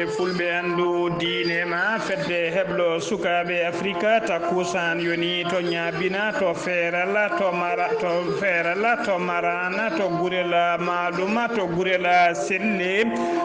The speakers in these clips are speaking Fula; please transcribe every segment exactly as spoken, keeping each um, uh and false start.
Fulɓe anndu diine ma fedde heblo sukaaɓe Afrika takkusaan yoni to Ñaabina, to Feerala, to Mara, to Feerala, to Marana, to Gurela Maaluma, to Gurela Selle,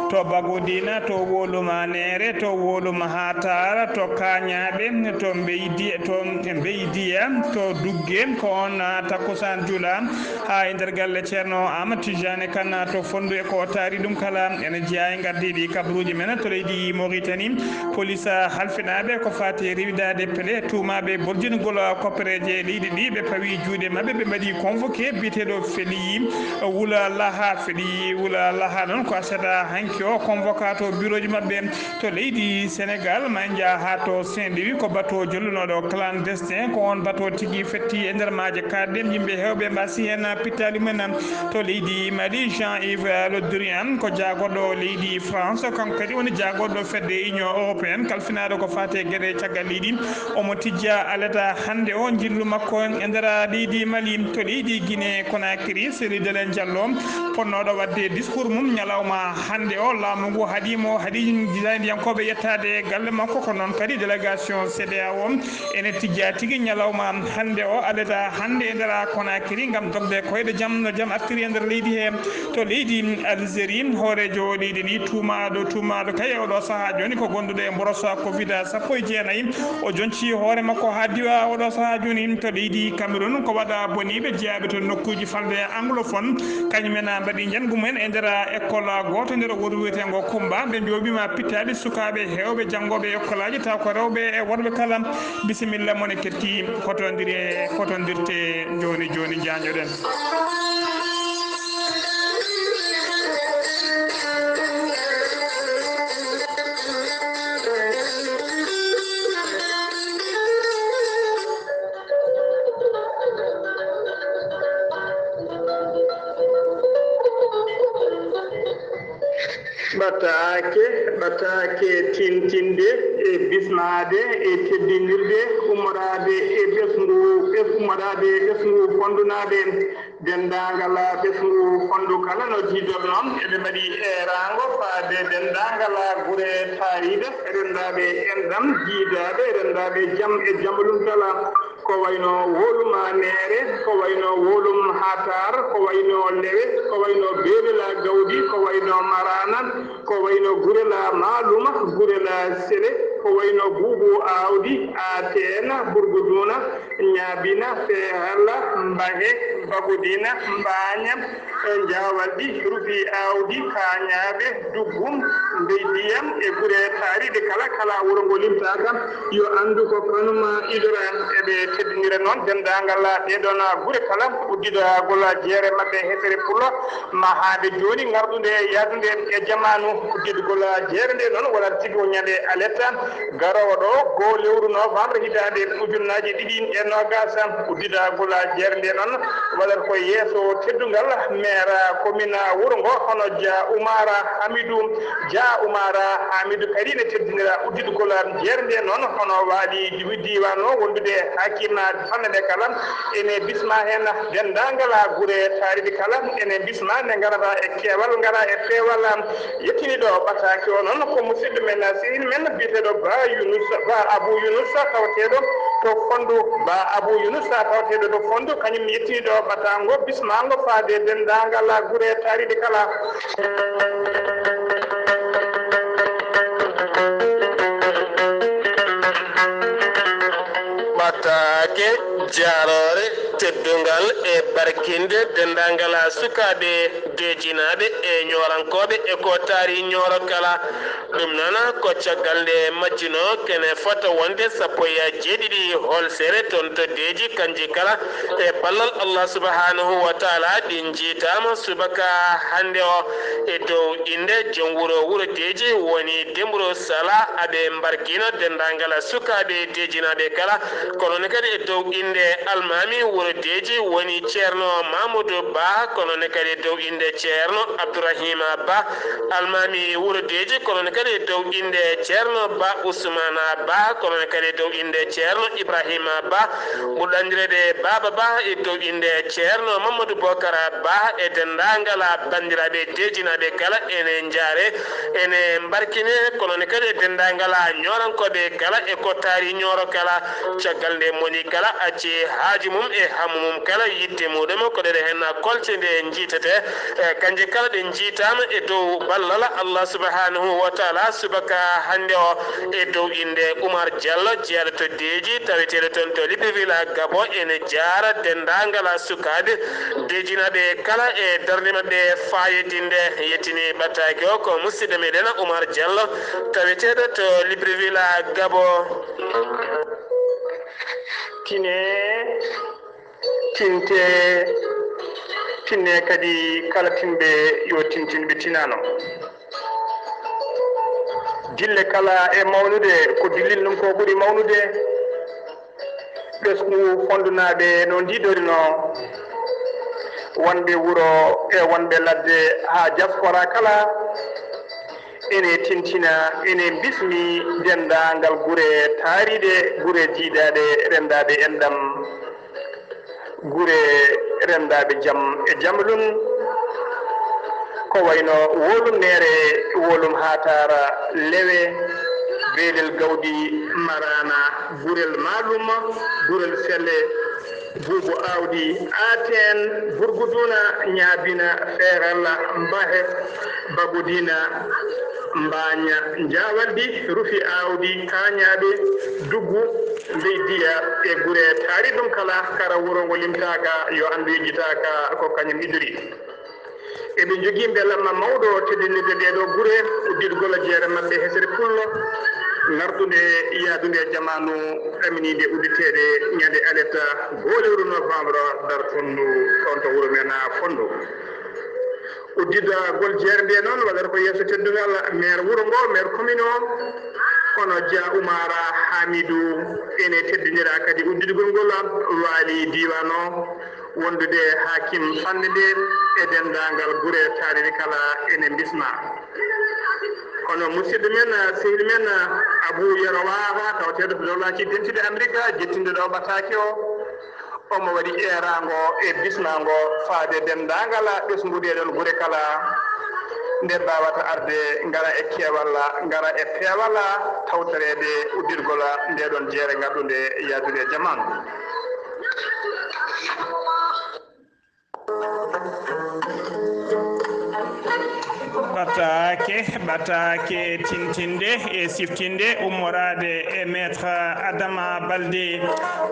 to Bagodina, to Woluma Neere, to Woluma Hatara, to Kañaaɓe, to Mbeydi, to Mbeydiya, to Dugge, ko on, ah, takkusaan jula. Haa e nder galle Ceerno Aamadu Tijaani Kan to Fonndu e ko taari ɗum kala. Ene jeyaa e ngardiiɗi kabaruuji men to leydi Moritani. Polis halfinaaɓe ko faati e riiwdaade pele tuumaaɓe borjingol koppereeje leydi ɗi, ɓe pawi juuɗe maɓɓe, ɓe mbaɗi convoqué biyeteeɗo Feliyi Wula Laha. Feliyi Wula Laha noon ko aset hanki o convoqué to birooji maɓɓe to leydi Sénégal, ma en njaha haa to Saint-Louis, ko bato jollunooɗo clandestin, ko on bato tigi fetti e nder maaje kaɗɗe, yimɓe heewɓe mbasi heen pittaali mumen. To leydi Mali, Jean-Yves Le Drian ko jaagorɗo leydi France, kanko kadi woni jaagorɗo fedde Union Européenne kalfinaaɗo ko faati e geɗe caggal leydi. Omo tijja alata hannde o njillu makko e nder leydi Mali. To leydi Guinée Conakry, Cellou Dalein Diallo, fotnooɗo waɗde discours mum ñalawma hannde o, laamu ngu haɗii mo, haɗii jaayndiyankooɓe yettaade e galle makko, ko noon kadi délégation C D A O ene tijja tigi ñalawma hannde o, alata hannde e nder Conakry ngam dogde koyɗe jam no jam artiri e nder leydi he. To leydi Algérie, hooreejo leydi ndi tuumaaɗo, tuumaaɗo kay e oɗo sahaa jooni ko gonduɗo e mboros covid sappo e jeenayi. O jonci hoore makko haa diwa oɗo sahaa jooni to leydi Cameroun. Ko waɗa boniiɓe jeyaaɓe to nokkuuji falde anglophone, kañum en mbaɗi njanngu mumen e nder école gooto nder wuro wiyeteengo Kumba. Ɓe njooɓiima pittaali sukaaɓe heewɓe janngooɓe e école aji, taw ko rewɓe e worɓe kala. Bisimilla mon e ketti fotondire, fotondirte jooni jooni, njaanjoɗen. Ɓataake, ɓataake tintinde e bismaade e teddinirde ummoraade e ɓesngu, ɓes-, ummoraade e ɓesngu fondunaaɓe. Denndaangal ɓesngu fonndu kala no jiidor noon, eɓe mbaɗi eeraango faade denndaangal gure taariiɗe, renndaaɓe enɗam, jiidaaɓe, renndaaɓe jam e jambalum kala, ko wayno Wolum Neere, ko wayno Wolum Hatar, ko wayno Lewe, ko wayno Beelila Gawdi, ko wayno Marana, ko wayno Gurela Maaluma, Gurela Sele, ko wayno Buubu Aawdi, Ateena, Burguduuna, Ñaabina, Feehalla, Mbahe, Bagudina, Mbaaña, e Njaawalɗi, Rufi Aawdi, Kaañaaɓe, Duggum, Mbeydiyam e gure taariiɗe kala, kala wuro ngo limtaaka, yo anndu ko kanum idora. Eɓe teddinira noon denndaangal ɗee ɗoon gure kala, udditagol jeere maɓɓe heɓere pullo, mahaade jooni ŋarɗunde yahdunde e jamaanu. Udditgol jeere nde noon wonat tigi ko ñande aletta garoowo ɗo, goo lewru novembre hitaande ujunnaaji ɗiɗi e noogaas. Udditagol jeere nde noon waɗat ko yeeso teddungal maire commune wuro ngo, hono Dia Oumar Hamidou. Dia Oumar Hamidou kadi ne teddinira udditgol jeere nde noon, hono waali diwi-, diiwaan o wondude hakiima fanne nde kala. Ene bisma heen denndaangal gure taariiɗe kala, ene bisma nde ngarata e keewal, ngara e peewal. Yettiniiɗo ɓataake o noon ko musidɗo men, sehil men biyeteeɗo Ba Yunus, Ba Abou Yunus, tawateeɗo to Fonndu. Ba Abou Yunus, tawateeɗo to Fonndu, kañum yettiniiɗo ɓataango, bismaango faade denndaangal gure taariiɗe kala. Ɓataake, jaaroore, teddungal e barkinde denndaangal sukaaɓe deejinaaɓe e ñoorankooɓe e ko taari ñooro kala. Ɗum noon ko caggal nde majjino kene fota wonde sappo e jeeɗiɗi holsere toon to Deeji, kanji kala e ballal Allah subhanahu wa taala ɗi njiitaama subaka hannde o. E dow innde jom wuro wuro Deeji woni Demro Sala, aɓe mbarkiino denndaangal sukaaɓe deejinaaɓe kala, kono ne kadi e dow innde almaami wuro Deji woni Ceerno Mamadou Ba, kono ne kadi e dow innde Ceerno Abdourahima Ba. Almaami Wuro Deji, kono ne kadi e dow innde Ceerno Ba Ousmana Ba, kono ne kadi e dow innde Ceerno Ibrahima Ba, ɓurɗo anndireede Baaba Ba, e dow innde Ceerno Mamadou Bokara Ba, e denndaangal banndiraaɓe deejinaaɓe kala, ene njaare, ene mbarkine, kono ne kadi e denndaangal ñoorankooɓe kala, e ko taari Ñooro kala. Caggal nde moni kala acci haaju mum e hammu mum kala, yitte muɗum ko ɗeɗe hen kolce nde njiitete. E, kanje kala ɗe njiitaama e dow ballal Allah subhanahu wa taala, subaka hannde o e dow innde Oumar Diallo, jeyaɗo to Deji, taweteeɗo toon to Libreville Gabon, ene jaara denndaangal sukaaɓe deejinaaɓe kala e darnde maɓɓe faayodinde. Yettini ɓattaake o ko musidɗo meɗen Oumar Diallo, taweteeɗo to Libreville Gabon. Tine, tinte, tinne kadi kala tinɓe yo tintin ɓe tinano. Dille kala e mawnude, ko dillil ɗum ko ɓuri mawnude. Ɓesngu Fondunaaɓe no ndiidorino wonɓe wuro e wonɓe ladde haa diaspora kala. Ene tintina, ene bismi denndaangal gure taariiɗe, gure jiidaaɗe, renndaaɓe enɗam, gure renndaaɓe jam e jamlun, ko wayno Wolum Neere, Wolum Haataara, Lewe, Beelel Gawdi, Maraana, Gurel Maalum, Gurel Sele, Buubu Aawdi, Aateen, Burguduna, Ñaabina, Feeral, Mbahe, Bagudina, Mbaaña, Njaawaldi, Rufi Aawdi, Kaañaaɓe, Duggu, Leydiya e gure taari ɗum kala, kara wuro ngo limtaaka, yo anndu yejjitaaka, ko kañum idori. Eɓe njogii mbelamma mawɗo teddinirde ɗee ɗoo gure, udditgol jeere maɓɓe hesere pullo, ngartunde yahdunde e jamaanu, ɗaminiinde udditeede ñande alet, goho lewru novembre, dartundu toon to wuro men Fondo. Udditgol jeere nde noon waɗata ko yeeso teddungal maire wuro ngo, maire commune o, hono Dia Oumar Hamidou, ene teddinira kadi udditgol ngol waali diiwaan o, wondude hakim fannde nde e denndaangal gure taariiɗe kala ene mbisma. Kono musidɗo men, sehil men, Abou Yero Wawa, tawateeɗo to dowlaaji dentuɗi Amerika, jettinɗo ɗo ɓataake o, omo waɗi eeraango e bismaango faade denndaangal ɓesngu ɗee ɗoon gure kala, nde mbaawata arde ngara e keewal, ngara e peewal, tawtoreede uddirgol ndee ɗoon jeere ngarɗunde yahdude e jamaanu. Ɓataake, ɓataake tintinde e siftinde ummoraade e Maître Adama Baldé.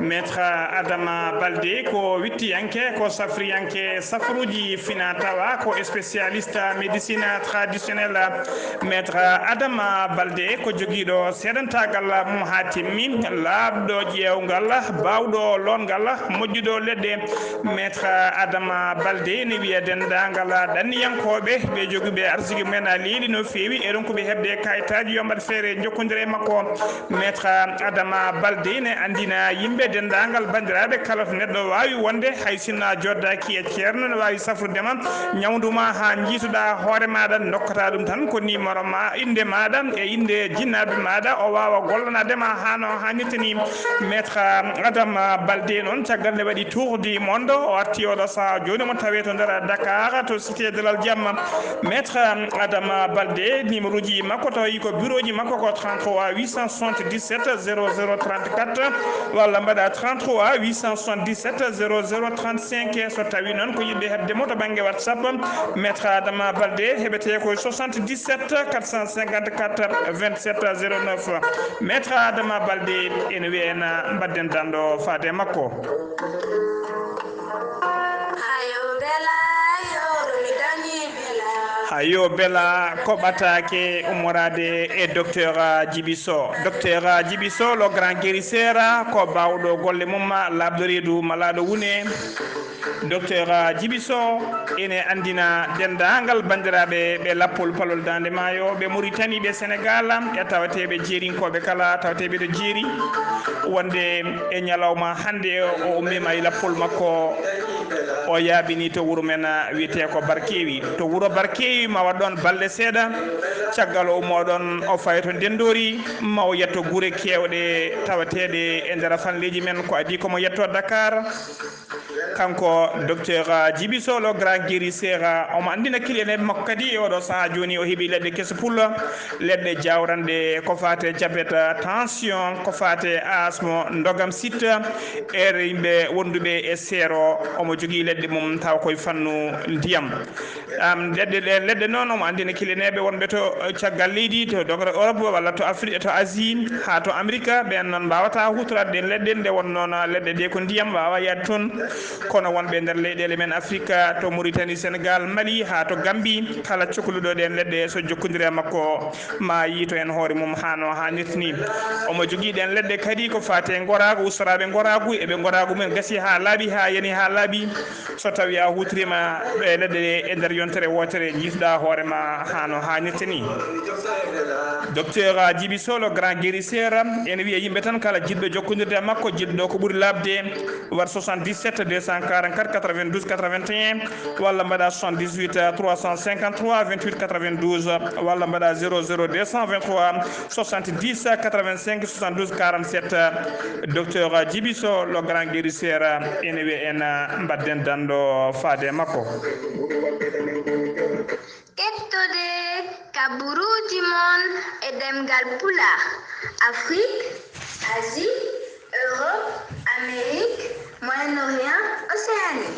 Maître Adama Baldé ko wittiyanke, ko safriyanke safruuji fina tawa, ko spécialiste médecine traditionnelle. Maître Adama Baldé ko jogiiɗo seedantaagal mum haa timmi, laaɓɗo ƴeewngal, baawɗo loongal, moƴƴuɗo leɗɗe. Maître Adama Baldé ne wiya denndaangal ɗanniyankooɓe, ɓe jogiiɓe arsiki mumen leeli no feewi, e ronkuɓe heɓde kayitaaji, yo mbaɗ feere njokkondira e makko. Maître Adama Baldé ne anndina yimɓe, denndaangal banndiraaɓe, kala to neɗɗo waawi wonde, hay sinno a joddaaki e ceerno, ne waawi safrude ma ñawndu ma haa njiituɗaa hoore maaɗa, ndokkataa ɗum tan ko numéro ma, innde maaɗa e innde jinnaaɓe maaɗa, o waawa gollanaade ma haa no haanirta ni. Maître Adama Baldé noon, caggal nde waɗi tour du monde, o arti oɗo sahaa jooni, mo tawee to nder Dakar, to Cité de l'Aljamma. Maître Adama Baldé, numéro ji makko tawi ko bureau ji makko ko trente-trois huit cent soixante-dix-sept zéro zéro trente-quatre, walla mbaɗa trente-trois huit cent soixante-dix-sept zéro zéro trente-cinq. So tawi noon ko yiɗde heɓde mo to bannge WhatsApp, Maître Adama Baldé, heɓete ko soixante-dix-sept quatre cent cinquante-quatre vingt-sept zéro neuf. Maître Adama Baldé, ene wiya en mbaɗden danndo faade e makko. Hayo mbela, yo mi dañi mbela. Ayo bela ko ɓataake ummoraade e docteur Djibi Sow. Docteur Djibi Sow, le grand guérisseur, ko baawɗo golle mum, laaɓɗo reedu malaaɗo wune. Docteur Djibi Sow ene anndina denndaangal banndiraaɓe ɓe Lappol Palol Daande Maayo, ɓe Mauritanie, ɓe Sénégal, e tawateeɓe jeerinkooɓe kala, tawateeɓe to jeeri, wonde e ñalawma hannde o ummiima e lappol makko, o yaaɓini to wuro men wiyetee ko Barkeewi. To wuro Barkeewi ma waɗ ɗoon balɗe seeɗa, caggal o ummoo ɗoon o fayi to Ndenndoori, ma o yetto gure keewɗe tawateeɗe e nder fanleeji men, ko adii ko mo yetto Dakar. Kanko docteur Djibi Sow, le grand guérisseur, omo anndina kiliyaneeɓe makko kadi e oɗo sahaa jooni o heɓi leɗɗe kese pullo, leɗɗe jawranɗe ko faate jabet, tension, ko faate asmo, ndogam sitta, e yimɓe wonduɓe e seero, omo jogii leɗɗe mum taw koye fannu ndiyam. Am, leɗɗe ɗe, leɗɗe noon omo anndina kiliyaneeɓe wonɓe to, eh, caggal leydi, to dogre Europe walla to Afrique, to Asie, haa to Amerika, ɓeen noon mbaawata huutoraade ɗeen leɗɗe, nde won noon leɗɗe ɗe ko ndiyam waawa yaade toon. Kono wonɓe nder leyɗeele men Afrika, to Mauritanie, Sénégal, Mali, haa to Gambie, kala cokluɗo ɗeen leɗɗe, so jokkondiri e makko, ma yiito heen hoore mum haa no haanirta ni. Omo jogii ɗeen leɗɗe kadi ko faati e ngoraagu, ustoraaɓe ngoraagu, e ɓe ngoraagu men gasi haa laaɓi, haa yani haa laaɓi. So tawi a huutoriima ɗe leɗɗe ɗe e nder yontere wootere, jiitoɗaa hoore ma haa no haanirta ni. Docteur Djibi Sow, le grand guérisseur, ene wiya yimɓe tan kala jiɗɗo jokkondirde e makko, jiɗɗo ko ɓuri laaɓde, waɗ soixante-dix-sept deux cent quarante-quatre quatre-vingt-douze quatre-vingt-un, walla mbaɗa soixante-dix-huit trois cent cinquante-trois vingt-huit quatre-vingt-douze, walla mbaɗa zéro zéro deux cent vingt-trois soixante-dix quatre-vingt-cinq soixante-douze quarante-sept. Docteur Djibi Sow, le grand guérisseur, ene wiya en, ah, mbadden danndo faade e makko. Kettode kaburuuji mon e ɗemngal Pulaar, Afrique, Asie, Europe, Amérique, Moyen-Orient, Océanie.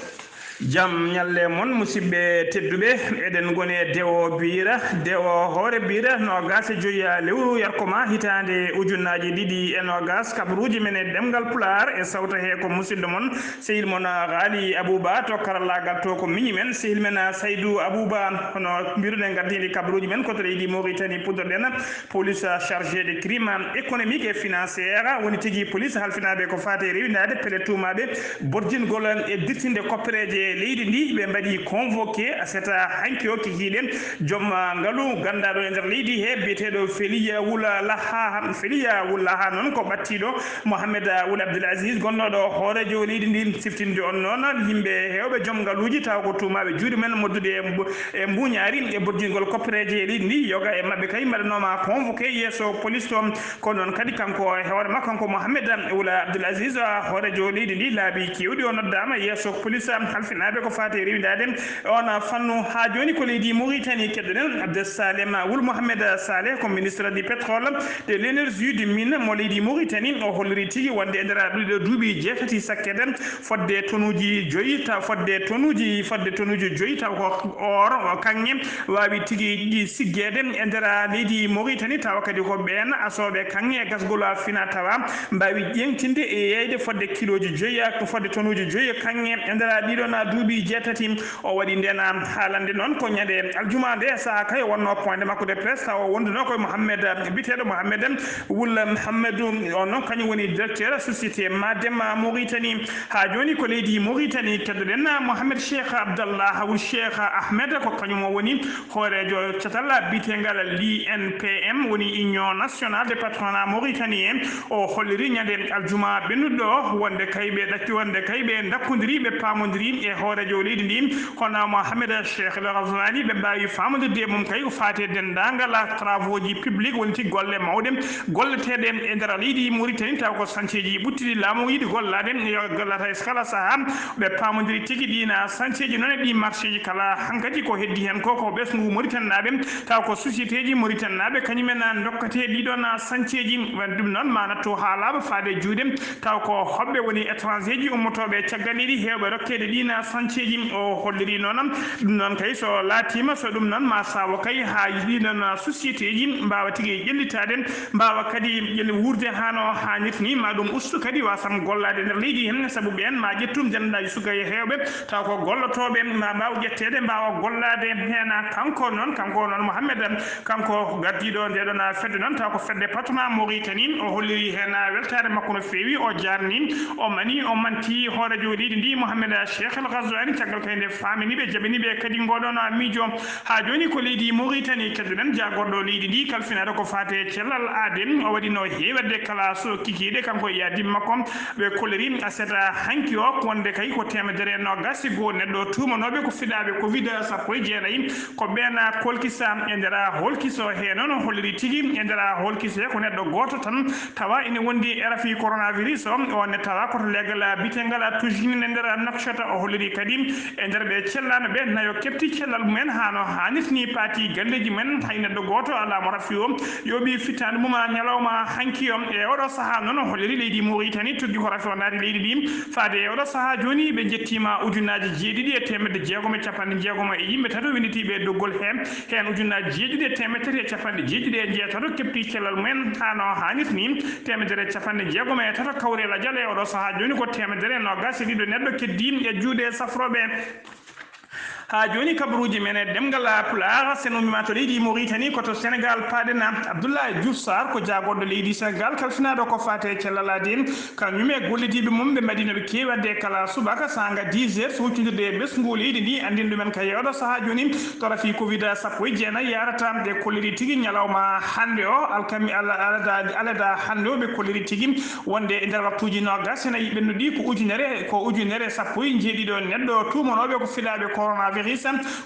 Jam ñalle mon, musidɓe tedduɓe. Eɗen ngoni e dewo biira, dewo hoore biira, noogaas e joyi lewru yarkoma, hitaande ujunnaaji ɗiɗi e noogaas, kabaruuji men e ɗemngal Pulaar, e sawta he ko musidɗo mon, sehil mon Ghali Abouba, to karallaagal to ko miñi men, sehil men Saydou Abouba, hono mbiruɗen, ngardiiɗi kabaruuji men ko to leydi Mauritanie, puɗɗorɗen. Police chargée de crime économique et financière, woni tigi police halfinaaɓe ko faati e rewindaade pele tuumaaɓe borjingol e dirtinde koppereeje leydi ndi. Ɓe mbaɗi convoqué aset hanki o kikiiɗe joom, ah, ngalu ganndaaɗo e nder leydi he, biyeteeɗo Feliya Wula Laha, Feliya Wula Laha noon ko ɓattiiɗo Mohamed Wul Abdul Aziz, gonnooɗo hooreejo leydi ndi. Siftinde on noon, yimɓe heewɓe joom ngaluuji tawa ko tuumaaɓe juuɗe men moddude e mbu-, e mbuuñaari e borjingol koppereeje leydi ndi. Yoga e maɓɓe kay mbaɗanooma convoqué yeeso police to. Ko noon kadi kanko e hoore makko, kanko Mohamed Wul Abdul Aziz, hooreejo leydi ndi, laabi keewɗi o noddaama yeeso police halfinaaɓe ko faati e rewindaade on fannu. Haa jooni ko leydi Mauritanie keddoɗen. Abdel Salem Wul Mohamed Saleh ko ministre du pétrole, de l'énergie, du mine mo leydi Mauritanie. O holliri tigi wonde e nder ɗiɗo duuɓi jeetati sakkede, fodde tonuuji joyi, taw fodde tonuuji, fodde tonuuji joyi taw ko or, o kaŋŋe waawi tigi ɗi siggeede e nder leydi Mauritanie, tawa kadi ko ɓeen asooɓe kaŋŋe e gasgol fina tawa mbaawi ƴeeŋtinde e yeeyde fodde kilooji joyi, ko fodde tonuuji joyi kaŋŋe e nder ɗiɗon duuɓi jeetati. O waɗi ndeen haalande noon ko ñande aljuma nde, sahaa kay o wonnoo point de makko de presse, tawa o wonduno koye Mohamed, biteeɗo Mohamed Wul Mohamedou, on noon kañum woni directeur société Madema Mauritanie. Haa jooni ko leydi Mauritanie keddoɗen Mohamed Cheikh Abdallah Wul Cheikh Ahmed, ko kañum o woni hooreejo catal biyeteegal l'I N P M, woni Union Nationale des Patronat Mauritanien. O holliri ñande aljuma ɓennuɗo wonde kay ɓe ɗacci, wonde kay ɓe ndakkondiri, ɓe paamondiri e hooreejo leydi ndi, hono Mohamed Cheikh El Ghazouani, ɓe mbaawi faamondirde e mum kay ko faati e denndaangal travaux ji public, woni tigi golle mawɗe golleteeɗe e nder leydi Mauritanie, taw ko sañceeji ɓuttiɗi laamu yiɗi gollaade, yo gollata e kala sahaa. Ɓe paamondiri tigi ɗiin sañceeji noon e ɗii marché ji kala. Hankadi ko heddi heen ko, ko ɓesngu Mauritanie naaɓe, taw ko société ji Mauritanie naaɓe, kañum en ndokkatee ɗiɗon sañceeji. Ɗum noon ma nattu haa laaɓa faade juuɗe, taw ko hoɓɓe woni étranger ji ummotooɓe caggal leydi, heewɓe rokkeede ɗiin sanceeji. O holliri noon ɗum noon kay so laatiima, so ɗum noon ma saawo kay haa ɗiɗon société ji mbaawa tigi ƴellitaade, mbaawa kadi ƴelli wuurde haa no haanirta ni, ma ɗum ustu kadi wasam gollaade nder leydi heen, sabu ɓeen ma ƴettum denndaanji suka e heewɓe taw ko gollotooɓe, ma mbaaw ƴetteede mbaawa gollaade heen. Kanko noon, kanko noon Mohamed, kanko gardiiɗo nde ɗon fedde noon taw ko fedde patronat Mauritanie, o holliri heen weltaare makko no feewi, o jaarni, o mani, o manti hoorejo leydi ndi Mohamed Cheikh El Ghazouani, caggal kay nde faamini ɓe, jaɓini ɓe kadi ngoɗon miijo. Haa jooni ko leydi Mauritanie keddoɗen, jaagorɗo leydi ndi kalfinaɗo ko faate cellal aade, o waɗino heewerde kala so kikiiɗe, kanko e yaadin makko, ɓe kolliri aset hanki o, wonde kay ko teemedere noogas e goo neɗɗo tuumanooɓe ko fiɗaaɓe covid sappo e jeenayi, ko ɓeen kolkisa e nder holkiso he noon, o holliri tigi e nder holkiso he ko neɗɗo gooto tan tawa ene wondi R F I coronavirus o, on ne tawa ko to leegal bitengal Tujin e nder Nouakchott. O holliri kadi e nder ɓe cellano ɓe nayo kepti cellal mumen haa no haanirta ni, paati galleeji mumen, hay neɗɗo gooto alaa mo rafi o yooɓi fittaandu mum ñalawma hanki o. E oɗo sahaa noon, o holliri leydi Mauritanie tuggi ko rafi o naati leydi ndi. Faade e oɗo sahaa jooni, ɓe njettiima ujunnaaji jeeɗiɗi e teemedde jeegom e capanɗe jeegom e yimɓe tato winnditiiɓe e doggol he, heen ujunnaaji jeeɗiɗi e teemedde tati e capanɗe jeeɗiɗi e jeetato kepti cellal mumen haa no haanirta ni. Teemedere e capanɗe jeegom e tato kawri e lajal, e oɗo sahaa jooni ko teemedere e noogas e ɗiɗo neɗɗo keddii e juuɗe safrooɓe. Haa jooni, kabaruuji men e ɗemngal Pulaar, sen ummiima to leydi Mauritanie, ko to Sénégal paaɗen. Abdoulaye Diouf Sarr ko jaagorɗo leydi Sénégal, kalfinaaɗo ko faati e cellal aadi. Kañum e gollidiiɓe mum, ɓe mbaɗino ɓe keewi waɗde kala subaka saanga dix heures, so huccondirde e ɓesngu leydi ndi, anndin ɗumen ka yeewɗo sahaa jooni, to rafi covid sappo e jeenayi yarata. Ɓe kolliri tigi ñalawma hannde o, alkami, ala-, alada, alada hannde o, ɓe kolliri tigi wonde e nder waktuuji noogas e nayi ɓennuɗi, ko ujunere, ko ujunere sappo e jeeɗiɗo neɗɗo tuumanooɓe ko fiɗaaɓe coronavirus,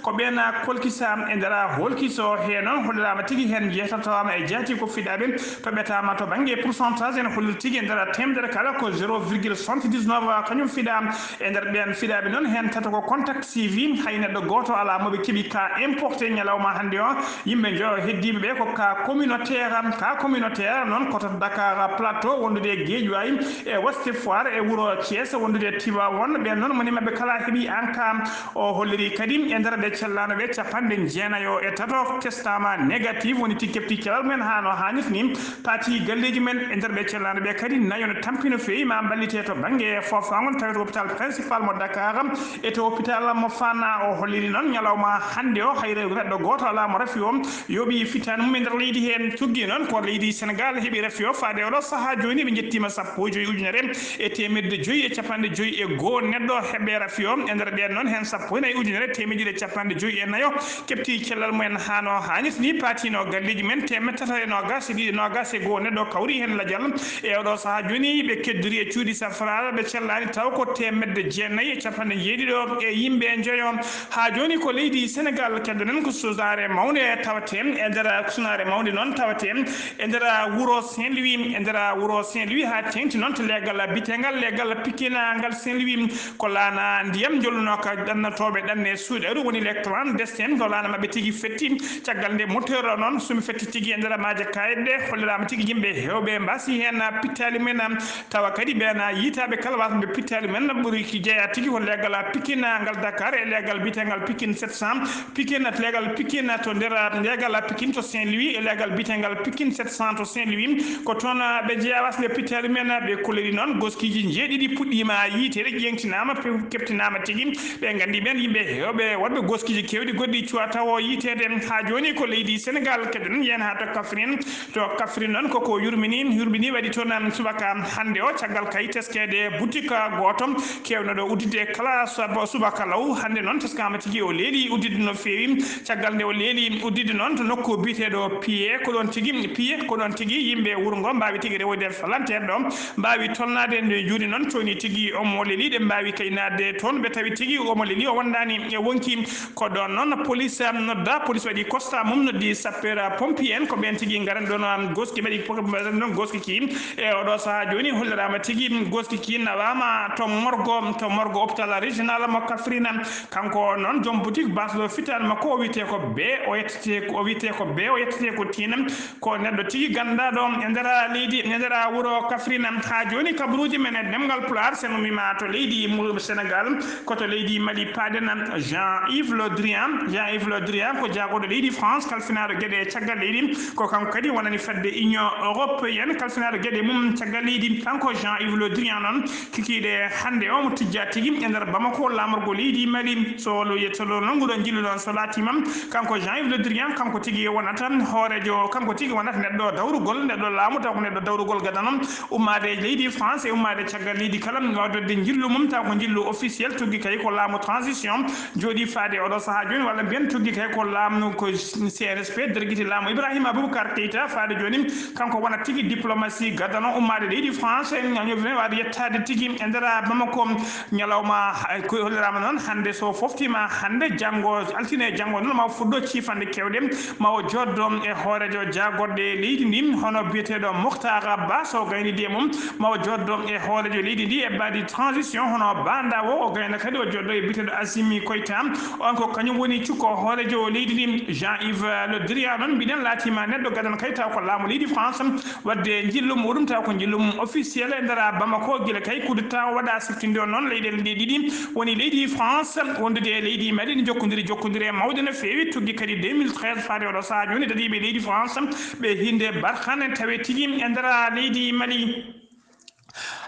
ko ɓeen kolkisa e nder holkiso he noon, holliraama tigi heen jeetataama e jaati ko fiɗaaɓe. To ɓetaama to bannge pourcentage, ene holliri tigi e nder teemedere kala ko zéro virgule soixante-dix-neuf kañum fiɗaa. E nder ɓeen fiɗaaɓe noon, heen tato ko contact suivi, hay neɗɗo gooto alaa mo ɓe keɓi ka importé ñalawma hannde o. Yimɓe njoyo heddiiɓe ɓe ko ka communautaire. Ka communautaire noon ko to Dakar Plateau, wondude e Guédiawaye, e Ouest Foire, e wuro Thiès, wondude e Tivaouane. Ɓeen noon, moni maɓɓe kala heɓi an ka. O holliri kadi e nder ɓe cellano ɓe capanɗe jeenayo e tato testaama négatif, woni tigi kepti cellal mumen haa no haanirta ni, paati galleeji men. E nder ɓe cellano ɓe kadi nayo no tampi no feewi, ma mballite to bannge foofaangol, tawi to hôpital principal mo Dakar e to hôpital mo Fann. O holliri noon ñalawma hannde o, hayre neɗɗo gooto alaa mo rafi o yooɓi fittaandu mum e nder leydi heen. Tuggi noon ko leydi Sénégal heɓi rafi o. Faade oɗo sahaa jooni, ɓe njettiima sappo e joyi ujunere e teemedde joyi e capanɗe joyi e goo neɗɗo heɓɓe rafi o. E nder ɓeen noon, heen sappo e nayi ujunere teemedde ɗiɗi e capanɗe joyi e nayo kepti cellal mumen haa no haanirta ni, paatino galleeji men. Teemedde tati e noogas e ɗiɗi, noogas e goo neɗɗo kawri heen lajal. E oɗo sahaa jooni, ɓe keddori e cuuɗi safraaɓe, ɓe cellaani taw ko teemedde jeenayi e capanɗe jeeɗiɗo e yimɓe njoyo. Haa jooni ko leydi Sénégal keddoɗen, ko sunaare mawnde tawetee e nder, sunaare mawnde noon tawetee e nder wuro Saint-Louis, e nder wuro Saint-Louis, haa teeŋti noon to leegal biyeteegal leegal Pikine ngal Saint-Louis. Ko laana ndiyam njolluno ka ɗannatooɓe ɗanne suuɗeeru, woni les clandestins, ko laana maɓɓe tigi fetti. Caggal nde moteur o noon sumi fetti tigi e nder maaje kayɗe, holliraama tigi yimɓe heewɓe mbaasi heen pittaali mumen. Tawa kadi ɓeen yiitaaɓe kala wasɓe pittaali men ɓuri ki jeyaa tigi ko leegal Pikine ngal Dakar e leegal biyeteegal Pikine sept cent, Pikine, leegal Pikine to nder leegal Pikine to Saint-Louis e leegal biyeteegal Pikine sept cent to Saint-Louis. Ko toon ɓe jeyaa wasɓe pittaali men, ɓe kolliri noon goskiiji njeeɗiɗi puɗɗiima yiiteede, ƴeeŋtinaama, pe-, keɓtinaama tigi. Ɓe nganndi ɓeen yimɓe heewɓe waɗɓe goskiiji keewɗi goɗɗi cuwa tawo yiiteede. Haa jooni ko leydi Sénégal keddoɗen, yen haa to Kaffrine. To Kaffrine noon, koko yurmini, yurmini waɗi toon subaka hannde o, caggal kay teskeede boutique gooto keewnoɗo udditde kala sab-, subaka law. Hannde noon teskaama tigi o leeli udditde no feewi. Caggal nde o leeli udditde noon to nokku biyeteeɗo Piye, ko ɗoon tigi, Piye, ko ɗoon tigi yimɓe wuro ngo mbaawi tigi rewoyde falanteer ɗo, mbaawi tolnaade nde juuɗe noon, toni tigi omo leeli, ɗe mbaawi kay naatde toon. Ɓe tawi tigi omo leeli, o wondaani e wonki. Ko ɗon noon police am nodda, police waɗi constat mum, noddi sapeur pompier en, ko ɓeen tigi ngaran ɗon am goski, ɓe waɗi po-, ɗon goski ki. E oɗo sahaa jooni holliraama tigi goski ki nawaama to morgo, to morgo hôpital régional mo Kaffrine. Kanko noon joom boutique basɗo fitan makko o wiyetee ko Be, o yettete, o wiyetee ko Be, o yettete ko Tina, ko neɗɗo tigi ganndaɗo e nder leydi, e nder wuro Kaffrine. Haa jooni kabaruuji men e ɗemngal Pulaar, sen ummima to leydi mu-, Senegal, ko to leydi Mali paaɗen. Jean-Yves Le Drian, Jean-Yves Le Drian ko jaagorɗo leydi France, kalfinaaɗo geɗe caggal leydi, ko kanko kadi wonani fedde Union Européenne, kalfinaaɗo geɗe mum caggal leydi. Kanko Jean-Yves Le Drian noon, kikiiɗe hannde o mo tijja tigi e nder Bamako, laamorgo leydi Mali. So lo yetto lo nannguɗo njillu noon, so laatiima, kanko Jean-Yves Le Drian, kanko tigi wonata hooreejo, kanko tigi wonata neɗɗo dawrugol, neɗɗo laamu, taw ko neɗɗo dawrugol gadano ummaade e leydi France e ummaade caggal leydi kala, waawde waɗde njillu mum, taw ko njillu officiel, tuggi kay ko laamu transition, jooɗi faade oɗo sahaa jooni, walla mbiyen tuggi kay ko laamu ko C N S P, dergiti laamu Ibrahima Boubacar Keita faade jooni, kanko wonata tigi diplomatie gadano ummaade leydi France, en ñaño waawde yettaade tigi e nder Bamako. Ñalawma, eh, ko holliraama noon hannde, so foftiima hannde, janngo, altine e janngo noon, ma o fuɗɗo ciifande keewɗe, ma o jooɗdo e hooreejo jaagorɗe leydi ndi, hono biyeteeɗo Moctar Ba, so o gaynidi e mum, ma o jooɗdo e hooreejo leydi ndi e mbaadi transition, hono Ba Ndaw, o gayna kadi o jooɗdo e biyeteeɗo Assimi Goïta, on ko kañum woni cukko hooreejo leydi ndi. Jean-Yves Le Drian noon, mbiɗen, laatiima neɗɗo gadano kay taw ko laamu leydi France, waɗde njillu muɗum, taw ko njillu mum officiel e nder Bamako, gila kay coup d'État o waɗa siftinde on noon leyɗeele ɗe ɗiɗi, woni leydi France wondude e leydi Mali, ne jokkondiri jokkondire mawde no feewi, tuggi kadi deux mille treize faade oɗo sahaa jooni, dadiiɓe leydi France ɓe hinde barkane tawe tigi e nder leydi Mali.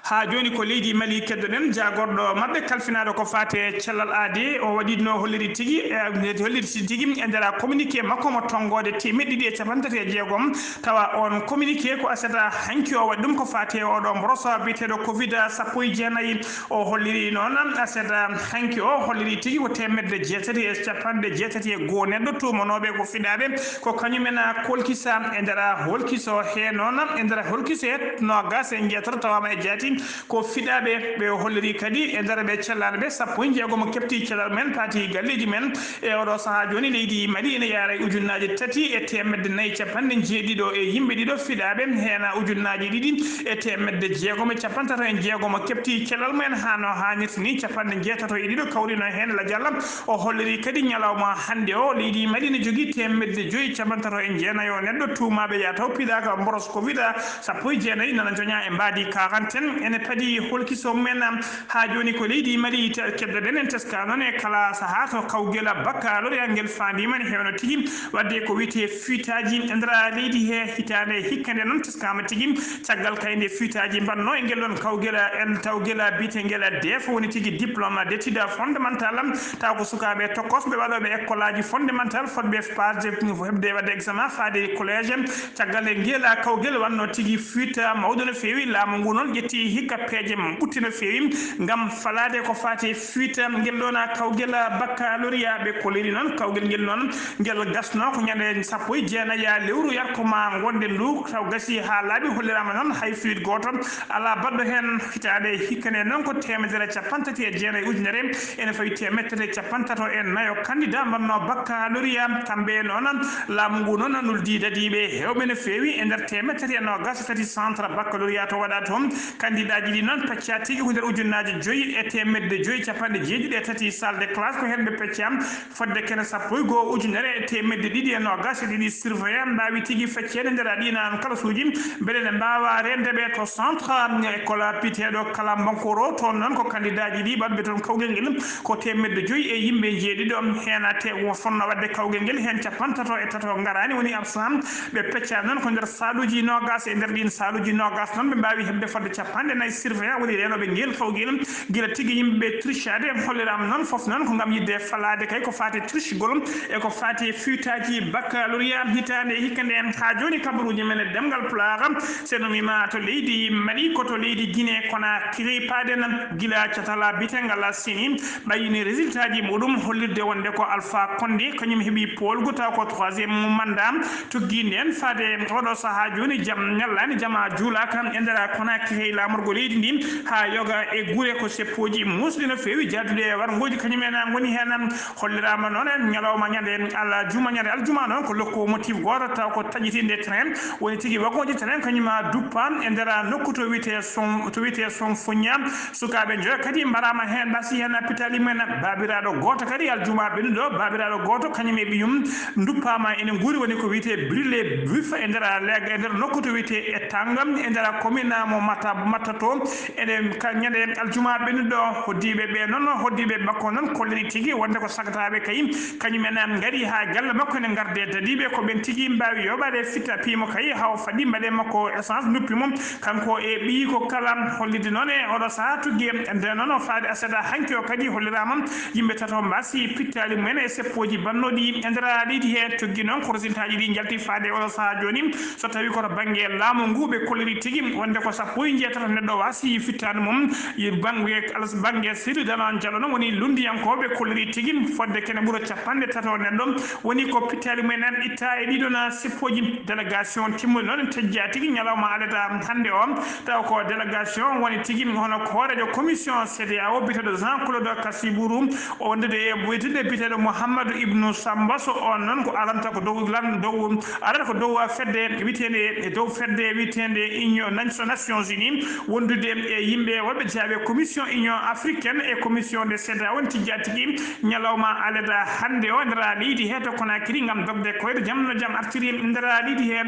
Haa jooni ko leydi Mali keddoɗen, jaagorɗo maɓɓe kalfinaaɗo ko faate cellal aade, o waɗitno holliri tigi, e, holliri tigi e nder communiqué makko mo tonngoode teemeɗɗe ɗiɗi e capanɗe tati e jeegom, tawa on communiqué ko aset hanki o waɗi ɗum ko faate oɗo mboroso biyeteeɗo covid sappo e jeenayi. O holliri noon aset hanki o holliri tigi ko teemedde jeetati e capanɗe jeetati e goo neɗɗo tuumanooɓe ko fiɗaaɓe, ko kañumen kolkisa e nder holkiso he noon, e nder holkiso he noogas e jeetato tawaama e jaati ko fiɗaaɓe. Ɓe holliri kadi e nder ɓe cellaano ɓe sappo e jeegom keɓti cellal mumen, paati galleeji mumen. E oɗo sahaa jooni leydi Mali ene yaara e ujunnaaje tati e teemedde nayi capanɗe jeeɗiɗo e yimɓe ɗiɗo fiɗaaɓe, heen ujunnaaje ɗiɗi e teemedde jeegom e capanɗe tato e jeegom keɓti cellal mumen haa no haanirta ni, capanɗe jeetato e ɗiɗo kawrino heen lajal. O holliri kadi ñalawma hannde o, leydi Mali ne jogii teemedde joyi capanɗe tato e jeenayo neɗɗo tuumaaɓe ya taw piɗaaka mboros covid sappo e jeenayi nana joña e mbaadi quarantaine. Ene padi holkiso mumen. Haa jooni ko leydi Mali te-, keddoɗen, en teska noon e kala sahaa to kawgel baccalauréat ngel faandiima ne heewno tigi waɗde ko wiyetee fuitaaji e nder leydi he. Hitaande hikka nde noon teskama tigi caggal kay nde fuitaaji mbanno e ngel ɗon kawgel, en tawgel biyetengel D F, woni tigi diplôme d'études fondamentales, taw ko sukaaɓe tokkosɓe waɗooɓe école aji fondamental fotɓe paasde heɓde waɗde examen faade collège. Caggal e ngel kawgel wanno tigi fuita mawɗo no feewi, laamu ngu noon ƴetti hikka peeje mum ɓutti no feewi ngam falaade ko faati fuita ngel ɗon kawgel baccalauréat. Ɓe koliri noon kawgel ngel noon ngel gasno ko ñande sappo e jeenayi lewru yarko ma ngonde ndu, taw gasi haa laaɓi, holliraama noon hay fuit gooto alaa baɗɗo heen. Hitaande hikka nde noon ko teemedere capanɗe tati e jeenayi ujunere ene fawi teemedere capanɗe tato e nayo candidat mbanno baccalauréat. Kamɓe noon laamu ngu noon nuldi dadiiɓe heewɓe no feewi e nder teemedere tati e noogas e tati centre baccalauréat to waɗa toon. Candidat ji ɗi noon pecca tigi ko nder ujunnaaji joyi e teemedde joyi capanɗe jeeɗiɗi e tati salle de classe ko heen ɓe pecca. Fodde kene sappo e goo ujunere e teemedde ɗiɗi e noogas e ɗiɗi surveillant mbaawi tigi fecceede nder ɗiin kalasuuji, mbele ne mbaawa reende ɓe to centre école biyeteeɗo Kalambankoro. Toon noon ko candidat ji ɗi ɓaɗɓe toon kawgel ngel ko teemedde joyi e yimɓe jeeɗiɗo. Heen a te-, wo fonno waɗde kawgel ngel, heen capanɗe tato e tato ngaraani, woni absent. Ɓe pecca noon ko nder saaluuji noogas. E nder ɗiin saaluuji noogas noon, ɓe mbaawi heɓde fodde capanɗe nayi surveillant, woni reenooɓe ngel kawgel. Gila tigi yimɓe ɓe trichade, holliraama noon fof noon ko ngam yiɗde falaade kay ko faati trichegol e ko faati fuitaaji baccalauréat hitaande hikka nde. Haa jooni kabaruuji men e ɗemngal Pulaar, so en ummima to leydi Mali, ko to leydi Guinée Conakry paaɗen. Gila catal biyetengal C E N I ɓayyini résultat ji muɗum hollirde wonde ko Alpha Condé kañum heɓi poolgu, taw ko troisième mandat. Tuggi ndeen faade oɗo sahaa jooni, jam ñallaani, jama juulaaka e nder Conakry, laamorgo ko leydi ndi haa yoga e gure ko seppooji muusɗi no feewi jaddude e warngooji kañum en ngoni heen. Holliraama noon en ñalawma ñande aljuma, ñande aljuma noon ko lokko motif gooto taw ko taƴitinde train, woni tigi wagooji train kañum a duppa e nder nokku to wiyetee Son, to wiyetee Son Fuña. Sukaaɓe njoyo kadi mbaraama heen, mbasi heen pitaali mumen. Baabiraaɗo gooto kadi aljuma ɓennuɗo, baabiraaɗo gooto kañum e ɓiyum nduppaama ene nguuri, woni ko wiyetee brûlé vif e nder leeg-, e nder nokku to wiyetee e Tanga, e nder commune mo Matta, Matta to. Eɗen ka ñande aljuma ɓennuɗo, hoddiiɓe ɓe noon, hoddiiɓe makko noon kolliri tigi wonde ko sagataaɓe kay, kañum en ngari haa galle makko ene ngarde dadiiɓe, ko ɓen tigi mbaawi yoɓaade fitta piimo kay, haa o faɗi mbaɗe makko essence, nuppi mum, kanko e ɓiyi ko kala. Hollidi noon e oɗo sahaa tuggi e nde noon o faade asada hanki o kadi holliraama yimɓe tato mbasi pittaali mumen e seppooji bannooɗi e nder leydi he. Tuggi noon ko résultat ji ɗi njalti faade e oɗo sahaa jooni. So tawi koto bannge laamu ngu ɓe kolliri tigi wonde ko sappo e jeetato neɗɗo wasi fittaandu mum. Yi bannge, alas bannge Sidi Dalan Diallo noon woni lunndiyankooɓe kolliri tigi fodde kene ɓura capanɗe tato neɗɗo woni ko pittaali mumen itta e ɗiɗo na seppooji. Délégation timmude noon tejja tigi ñalawma alada hannde o, taw ko délégation woni tigi hono ko hooreejo commission C D A O biyeteeɗo Jean Claude Kassibourou, o wondude e wondude biyeteeɗo Mouhamadou Ibnou Samba Sow, on noon ko aranta ko dow lan-, dow, arata ko dow fedde wiyeteende, e dow fedde wiyeteende Union Nation-, Nations Unies, wondude e yimɓe wonɓe jeyaɓe commission Union Africaine e commission de C D A O, woni tijja tigi ñalawma alada hannde o nder leydi he to Conakry ngam dogde koyɗe jam no jam artiri nder leydi he.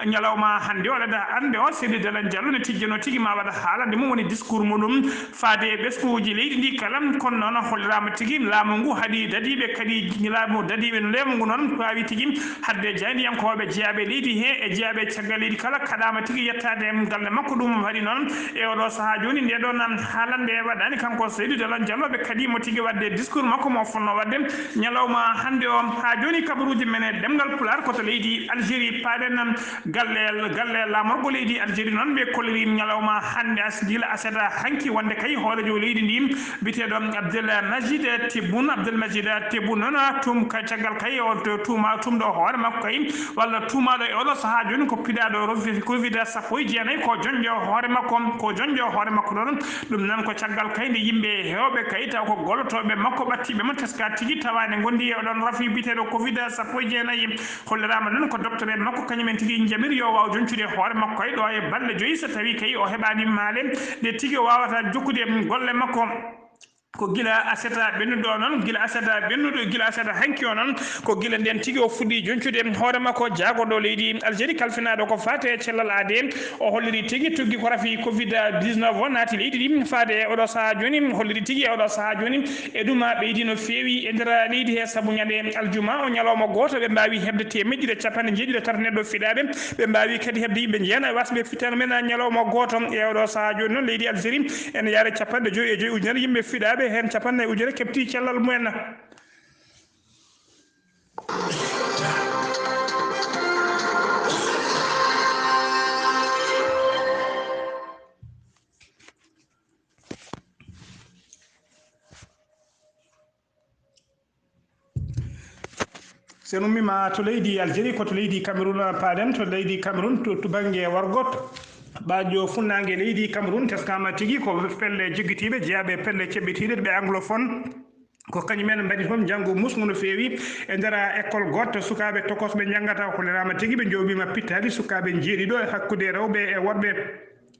Ñalawma hannde o alada hannde o Seydi Dalan Diallo ne tijjano tigi ma waɗa haalande mum woni discours muɗum faade e ɓesnguuji leydi ndi kala. Kono noon holliraama tigi laamu ngu haɗi dadiiɓe kadi laamu dadiiɓe no laamu ngu noon waawi tigi hadde jaayndiyankooɓe jeyaɓe leydi he e jeyaɓe caggal leydi kala kaɗaama tigi yettaade e galle makko. Ɗum waɗi noon e oɗo sahaa jooni nde ɗo nan haalande waɗani kanko Seydi Dalan Diallo ɓe kadi mo tigi waɗde discours makko mo fonno waɗde ñalawma hannde o. Haa jooni kabaruuji men e ɗemngal Pulaar ko to leydi Algérie paaɗen. Galle, galle laamorgo leydi Algérie noon ɓe kolliri ñalawma hannde as-, gila asada hanki wonde kay hooreejo leydi ndi biyeteeɗo Abdel Majid Tebboune, Abdel Majid Tebboune noon tum ka caggal kay o to tuuma tumɗo hoore makko kay walla tuumaaɗo e oɗo sahaa jooni ko piɗaaɗo rovi-, covid sappo e jeenayi ko joñjo hoore makko, ko joñjo hoore makko ɗon. Ɗum noon ko caggal kay nde yimɓe heewɓe kay taw ko gollotooɓe makko ɓattiiɓe mo teska tigi tawaani ngondi e oɗon rafi biyeteeɗo covid sappo e jeenayi. Holliraama noon ko docteur en makko kañum en tigi njamiri yo waaw joñcude hoore makko e ɗo e balɗe joyi so tawi kay o heɓaani maale ɗe tigi o waawata jokkude golle makko. Ko gila aseta ɓennuɗo noon, gila aseta ɓennuɗo, gila aseta hanki o noon, ko gila nden tigi o fuɗɗi joñcude hoore makko jaagoɗo leydi Algérie kalfinaaɗo ko faate e cellal aade. O holliri tigi tuggi ko rafi covid dix-neuf o naati leydi ndi faade e oɗo sahaa jooni, holliri tigi e oɗo sahaa jooni e ɗum ɓeydi no feewi e nder leydi he, sabu ñande aljuma o ñalawma gooto ɓe mbaawi heɓde teemeɗɗe ɗiɗi e capanɗe jeeɗiɗi e tato neɗɗo fiɗaaɓe, ɓe mbaawi kadi heɓde yimɓe jeenayi wasɓe fittaandu men ñalawma gooto. E oɗo sahaa jooni noon leydi Algérie ene yaara capanɗe joyi e joyi ujunere yimɓe fiɗaaɓe, heen capanɗe nayi ujunere keɓti cellal mumen. So en ummiima to leydi Algérie, ko to leydi Cameroun paaɗen, to leydi Cameroun, to, to bannge wargo, ɓaajo funnaange leydi Cameroun, teskaama tigi ko pelle joggitiiɓe, jeyaaɓe pelle ceɓɓitiiɗe, ɓe anglophone. Ko kañum en mbaɗi toon njanngu musngu no feewi e nder école gooto, sukaaɓe tokosɓe njanngata, holliraama tigi ɓe njooɓiima pittaali sukaaɓe njeeɗiɗo e hakkunde rewɓe e worɓe.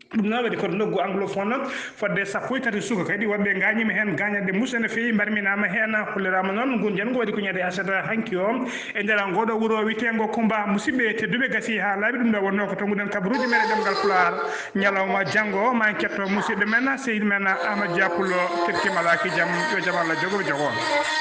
Ɗum noon waɗi ko nokku anglophone, fodde sappo e tati suka kadi woɓɓe ngaañiima heen gaañanɗe musɗe no feewi, mbarminaama heen. Holliraama noon ngun njanngu waɗi ko ñande asata hanki o e nder ngooɗo wuro wiyeteengo Kumba. Musidɓe tedduɓe, gasi haa laaɓi, ɗum ɗo wonnoo ko tonnguɗen kabaruuji men e ɗemngal Pulaar ñalawma janngo. Ma en ketto musidɗo men, sehil men Amadou Dia Pullo, kettiima alaa ki jam, yo jam Allah jogo jogo on.